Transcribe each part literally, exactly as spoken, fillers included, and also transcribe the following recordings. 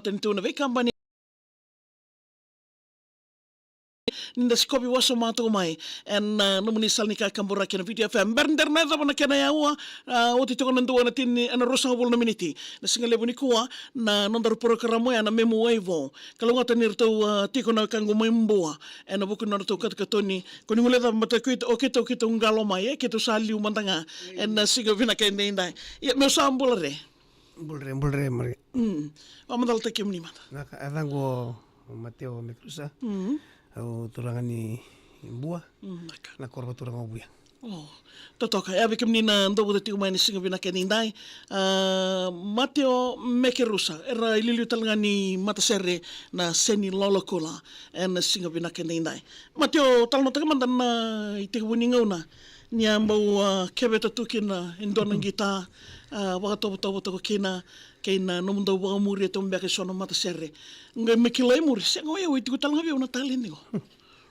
tanitu na veikabani ni da sikovi wasoma toka mai ena, ah, nomuni sala ni kakaburaki na Viti F M. Bera ni da na yacova na kena yaua, ah, oti toka na dua na tini ena ruasagavulu na miniti. Na siga levu nikua, na nodaru porokaramu ya na Memu Waivo. Kalougata ni ratou, ah, tiko na wekaqu mai Bua ena vuku ni nodratou katokatoni. Ko ni guilecava mada o keitou, o keitou, o keitou qalo mai, e keitou sa liu mada ga ena siga vinaka edaidai. Ia, meu sa bula re. Bula re, bula re, Maria. Mm. Vakamacalataki kemuni mada. Na ka, yacaqu o Mateo Mekerusa. Mm. Au turaga ni Bua. Mm, na ka. Na koro vakaturaga o Vuya. O, totoka. Ia, vei kemuni na dou vata tiko mai ena siga vinaka edaidai. Ah, Mateo Mekerusa, era iliuliu tale ga ni matasere na Seni Lolokula ena siga vinaka edaidai. Mateo, talanoataka mada na itekivu ni gauna ni a bau, ah, keveta tu kina e dua na qita, ah, vakatovotovo toka kina, kei na nomudou vakamuria tu beka eso na matasere. Qai me kilai muri, sega, o yau e tiko tale ga vei au na taledi qo.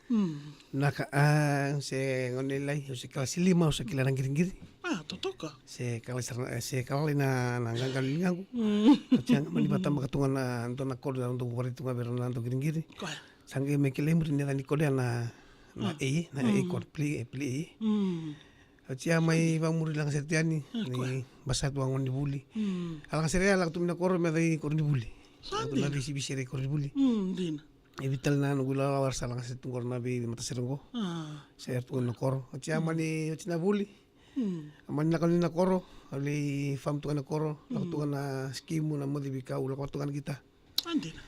Mm. Na ka, ah, se gauna lailai, au se kalasi lima, au sa kila na qiriqiri. Ah, totoka. Se kalasi, se kalasi na, na qaqalo ni ligaqu. Mm. Au sa qai mani vakatabaka tu ga na dua na koro, na dua, vakaraici tu ga vei ira na dau qiriqiri. Koya. Sa qai me kilai muri ni yaca ni koro ya na, na A, na A koro, play, play A. Mm. Au sa mai vakamuri lagasere tu yani, ni basika tu ga na gauna ni vuli. Mm. A lagasere ya, lako tu mai na koro me yaco i koronivuli. Sa dina. Lako tu na veisivisi era i koronivuli. Mm, dina. E vica tale na noqu ilawalawa era sa lagasere tu qori na veimatasere qo. Ah. Sa yaco tu qori na koro. Au sa mani, au sa na vuli. Mm. Mani lako ni na koro, au lai fam tu ga na koro, lako tu ga na sikimu, na moce veikau, lako tu ga na qita. A dina.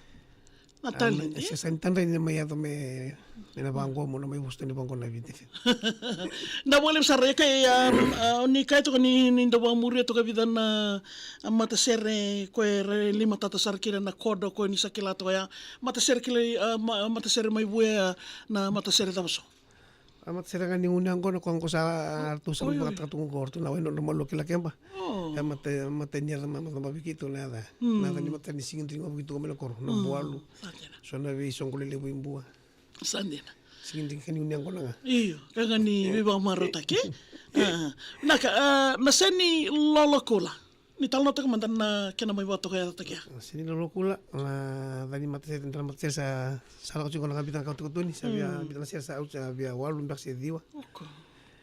Na taledi. Sa sega ni tadra ni na mai yaco me, me na vaqo, mo na mai vosa tu ni vaqo na Viti F M. Da vakalevu sara, e kai, ah, ah, ni kaya toka ni, ni da vakamuria toka vica na, ah, matasere, koya era limatata sara kina na kodo, koya ni sa kila toka ya. Matasere kila, ah, ma-, matasere mai Vuya, na matasere cava so? A matasere ga ni gunu yaqona, koya qo sa ratou sa vakataka tu qo, ratou na wai nodra malua kila keba. O. E mata, mata ni yaca ma, mata ma vei keitou na yaca. Mm. Na yaca ni mata ni sigidrigo vei keitou mai na koro, na bualu. Sa dina. So na veisoqo lelevu i Bua. Sa dina. Sigidrigo ka ni gunu yaqona ga. Io, ka ga ni veivakamarautaki. Ah, na ka, ah, na Seni Lolokula. Ni talanoataka mada na kena mai vakatokayacataki ya. Seni Lolokula, na yaca ni matasere, na matasere sa, sa lako tiko na ka vica na ka tiko tu ni, sa via, vica na sere sa, au sa via walu beka se ciwa. Oka.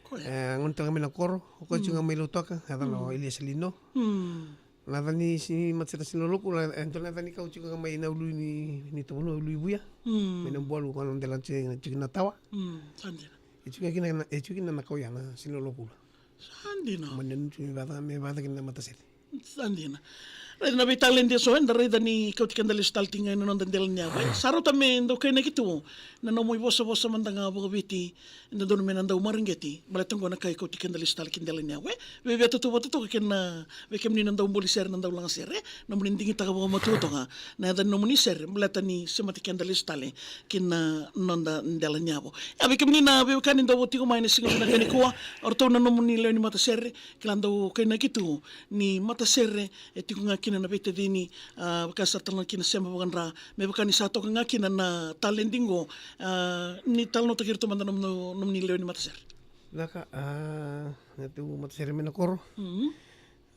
Koya. E, gone tale ga mai na koro, o koya tiko ga mai Lautoka, yaca na o Iliesa Lino. Mm. Na yaca ni si matasere Seni Lolokula, e, dua na yaca ni kau tiko ga mai na ulu ni, ni tovonua, ulu i Vuya. Mm. Mai na bualu, koya na dela tiko, tiko na tawa. Mm, sa dina. E tiko kina na, e tiko kina na kau ya na Seni Lolokula. Sa dina. Mani nanumi tu me vaka, me vaka kina na matasere. Sa dina. Raica na veitaledi eso eda raica ni kauti keda lesu tale tiko ga ena noda dela ni yavu. Sa rauta me dau kainaki tu na nomu ivosavosa mada ga vakaviti, e dodonu me na dau mareqeti, baleta qo na ka e kauti keda lesu tale ki dela ni yavu. Veiveitatuva toka kei na, vei kemuni na dau buli sere, na dau lagasere, nomuni digitaka vakamatua toka na yaca ni nomuni sere, baleta ni semati keda lesu tale ki na noda dela ni yavu. Ia, vei kemuni na veiwekani dau vo tiko mai ena siga vinaka nikua, o ratou na nomuni lewe ni matasere, kila dau kainaki tu ni matasere e tiko ga kina na veitacini, ah, vaka sa tala kina sema vakadra, me vaka ni sa toka ga kina na taledi qo, ah, ni talanoataki iratou mada na nom-, nomuni lewe ni matasere. Na ka, ah, na tau matasere mai na koro. Mm.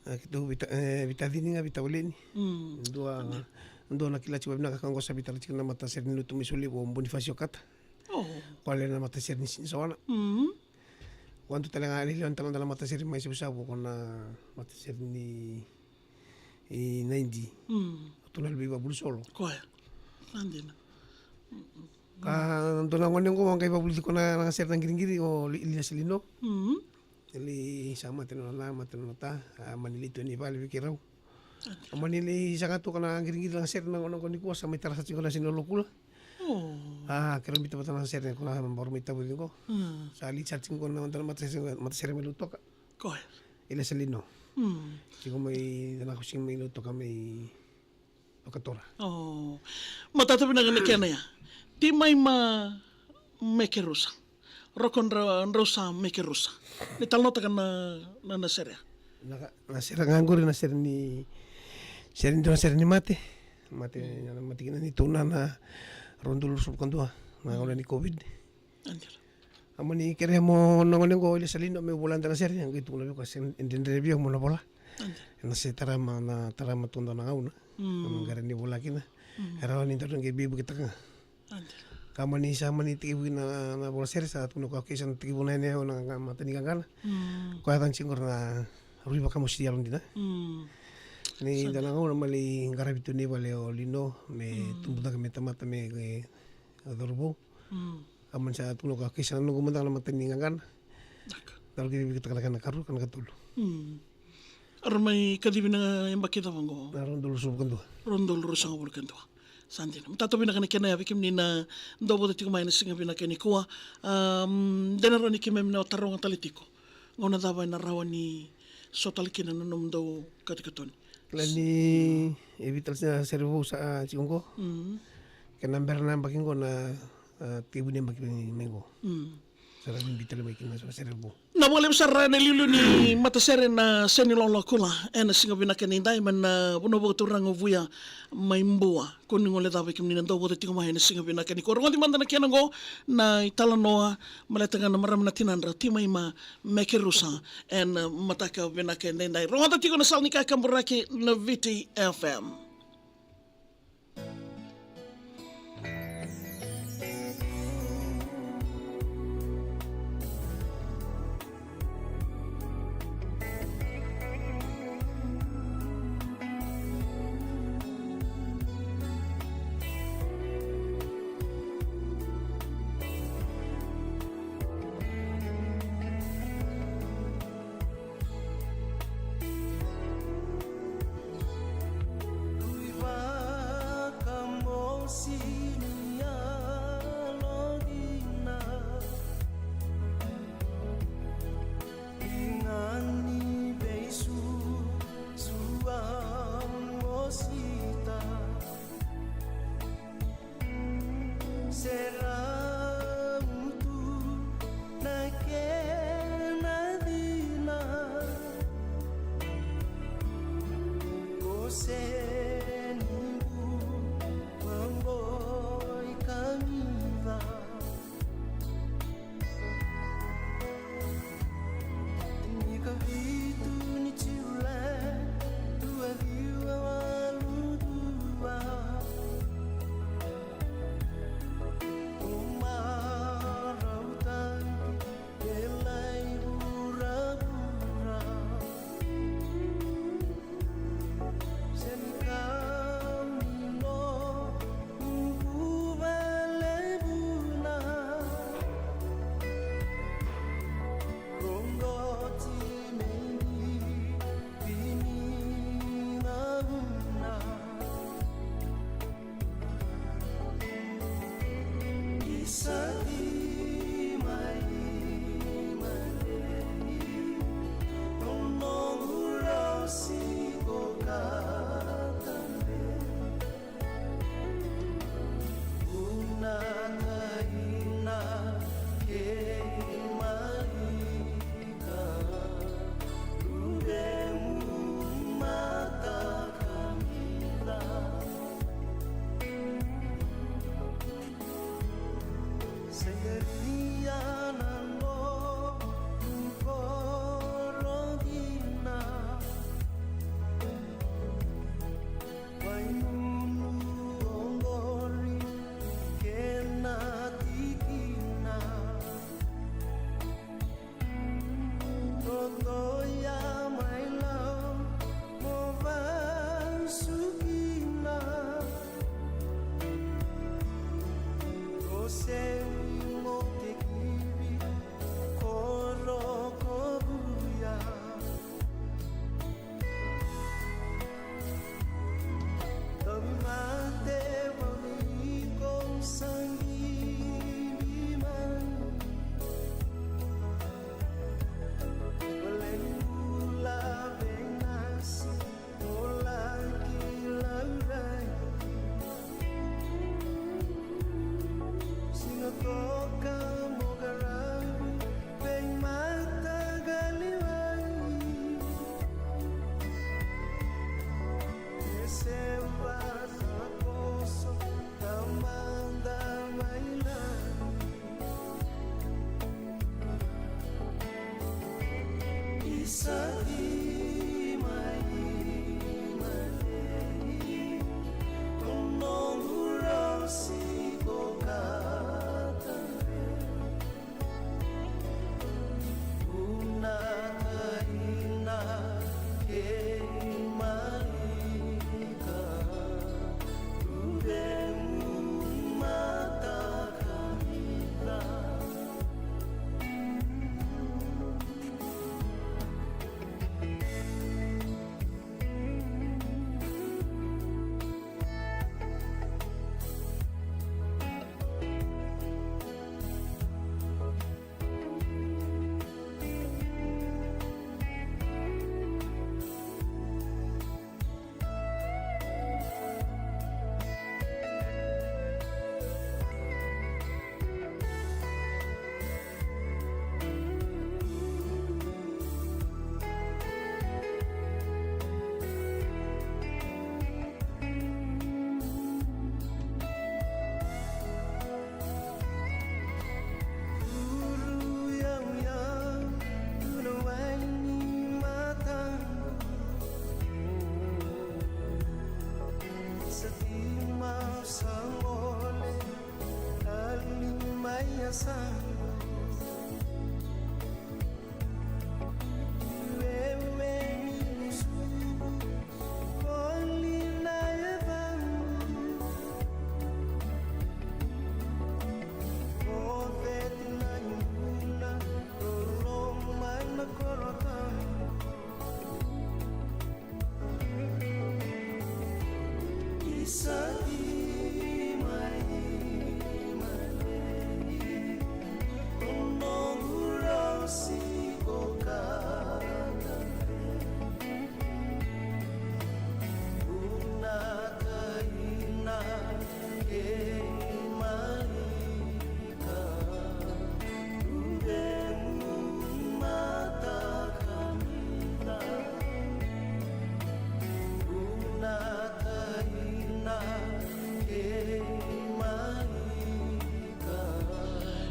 Ah, keitou veita-, eh, veitacini ga, veitavaleni. Mm. Dua, dua na kila tiko vinaka ka qo sa veitarataki na matasere ni lotu mai Solevu, o Bonifacio Kata. Oh. Koya na matasere ni Sini Sawana. Mm. Koya dua tale ga, e lewe tale ga na matasere mai Savusavu, koya na matasere ni, i, ninety. Mm. O Tuna Levu Vavulu Solo. Koya. Sa dina. Ka dua na gone qo, a qai vakavulici koya na, na lagasere na qiriqiri, o Li-, Iliesa Lino. Mm. Eli sa mate nona, mate nona ta, a mani lai tu yani vale vei keirau. A mani lai saga tu koya na qiriqiri lagasere na gauna qo nikua, sa mai tara sara tiko na Seni Lolokula. Oh. A, keirau biuta vata na lagasere, koya na baro mai Tavuci qo. Mm. Sa lai sara tiko na, na matasere, matasere mai Lautoka. Koya. Iliesa Lino. Mm. Tiko mai, na kusi mai Lautoka mai Vakatora. Oh. Matata vinaka na kena ya. Timai ma Mekerusa. Roko dra-, drau sa Mekerusa. Ni talanoataka na, na, na sere. Na ka, na sere ga qori na sere ni, sere ni dua na sere ni mate. Mate, mm, na mate kina ni tau na, na rua na udolu ruasagavulu ka dua. Na gauna ni COVID. A mani kerea mo na gone qo Iliesa Lino me vola dua na sere, a qai tukuna vei koya se dredre vei au mo na vola. Ena se tarama, na tarama tu dua na gauna. Mm. Mo qai rawa ni vola kina. E rawa ni daru qai veivuketaka ga. Ka mani sa mani tekivu na, na vola sere sa tukuna ko a kei sa na tekivu na ene o na ga mata ni qaqana. Ko a yaca ni siga qori na rui vakamosi yalo dina. Ni da na gauna mali qaravi tu ni vale o Lino me tubutaka me tamata me, e, cauravou. Ka mani sa tukuna ko a kei sa na noqu mada na mata ni qaqana. Daru qai veivuketaka na kena karua ka na katolu. Era mai kacivi na yabaki cava oqo? Na rua na udolu ruasagavulu ka dua. Rua na udolu ruasagavulu ka dua. Sa dina. Matata vinaka na kena yavi kemuni na dau vata tiko mai na siga vinaka ni kua. Am, dena rawa ni keimami na taroga tale tiko. Gauna cava ena rawa ni so tale kina na nomudou katikatoni? Kila ni e vica tale na sere vou sa tiko oqo. Kena bera na yabaki oqo na, a, tekivu ni yabaki mai oqo. Sa ra bibi tale mai kina sa sere vou. Na vakalevu sara na iliuliu ni matasere na Seni Lolo Kula ena siga vinaka ni dai mai na vanua vakaturaga o Vuya mai Bua. Ko ni gole cava kemuni na dau vata tiko mai ena siga vinaka ni kua. Rogoci mada na kena oqo na italanoa baleta ga na marama na tinadra Timaima Mekerusa ena mataka vinaka ni dai. Rogoca tiko na sala ni kakaburaki na Viti F M.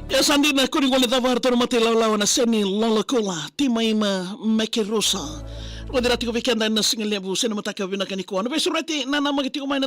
Ia sa dina, kua ni guilecava, ratou na mata ilawalawa na Seni Lolokula, Timaima Mekerusa. Rogoci ira tiko vei keda ena siga levu se na mataka vinaka nikua. Na veisureti na namaki tiko mai na